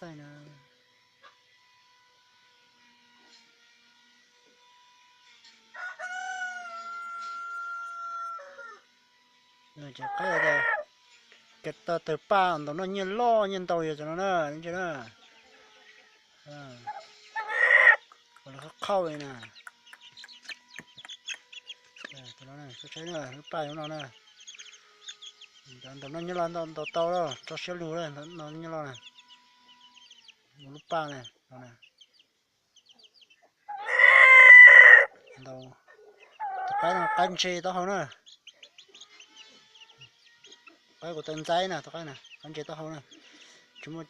Txaij na. Nws ces qaib tias, kev tawg paj ntaus noj nyiaj loj nyiaj ntau yog cov no na, ntsia na. Ua lawv qhauj li na. Saib lub paj no na. Ntaus noj nyiaj loj, ntaus tau, tso siab lug ntaus noj nyiaj loj na. Ua lub paj na. Tus qaib no qaib ntse taub hau na. Qaib kuv tau ntxaib na, tus qaib na qaib ntse taub hau na. Tsis muaj,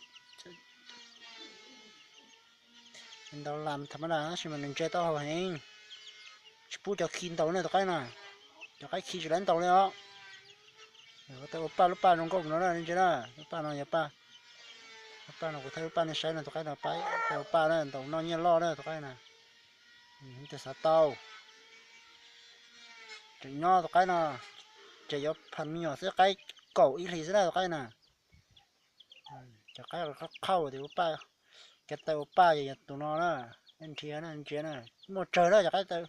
ntaus lam tham ma das tab sis mas nws ntse taub hau heev. Tsis pub cov khi ntaus na tus qaib na. Cov qaib khi tsis laib ntaus li os. Kuv tau ua paj, lub paj zoo nkauj no na, ntsia na, lub paj no yog paj, lub paj no kuv thaij lub paj nej saib no, tus qaib no pab tau ua paj na, ntaus noj nyiaj loj na tus qaib na. Tus xav tau, tseem nyob tus qaib no, ces yuav pham me nyuam xwb, qaib kaum ib hlis xwb na tus qaib na. Cov qaib qhauj tias ua paj, kev tawg ua paj ces yog tus no na, nej nrhiav na, ntsia na, muaj tsawg na cov qaib tawg,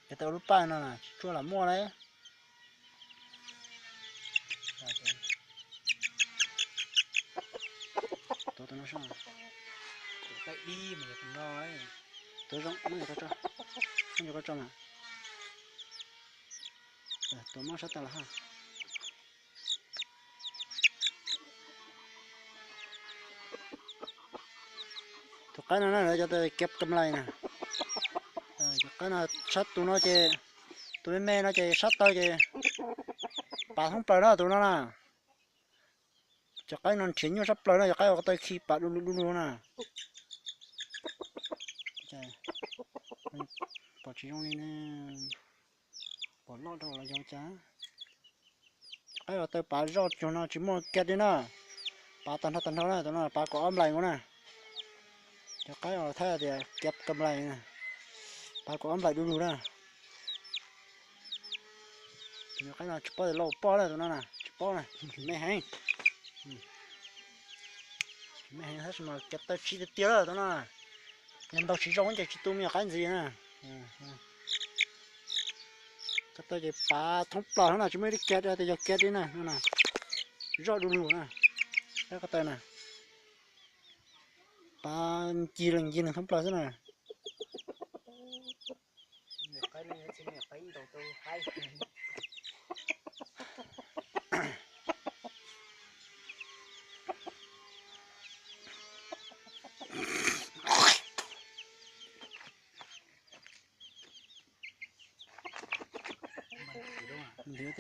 kev tawg ua lub paj no na, tsis tshua lam muaj na. Tus no, tus zoo, tus no, tus no mas, tus no sab tas los ha. Tus qaib no na lawv cov kev kam lais na. Cov qaib no sab tus no ces, tus me me no ces sab taw ces pav thoob plaws na tus no na. Cov qaib no nrhiav nyuaj sab plaws na, cov qaib ua ko taw khi pav du lug du lug na. Pom tsis zoo li ne, pom loj dhau los yog cas. Qaib ua taw pav zoj cuag no tsis muaj kiag li na. Pav tag nrho tag nrho na, tus no pav kaum ob nplais nkaus na. Cov qaib uas thaij tias kiav kam lais na, pav kaum ob nplais du lug na. Tus qaib no tsis paub tias loj poj na, tus no na tsis paub na, tsis me heev. Tsis me heev tab sis mas kiav taw tshiv tiag tiag lawm tus no. Yog ntaus tsis zoo ces tsis tu me nyuam qaib ntxiv na. Ko taw ces pav thoob plaws no na, tsis muaj ib lub kiav tias yog kiav li na, no na, zoj du lug na. Ko taw na, pav ncig leej ncig leej thoob plaws xwb na. Ntiav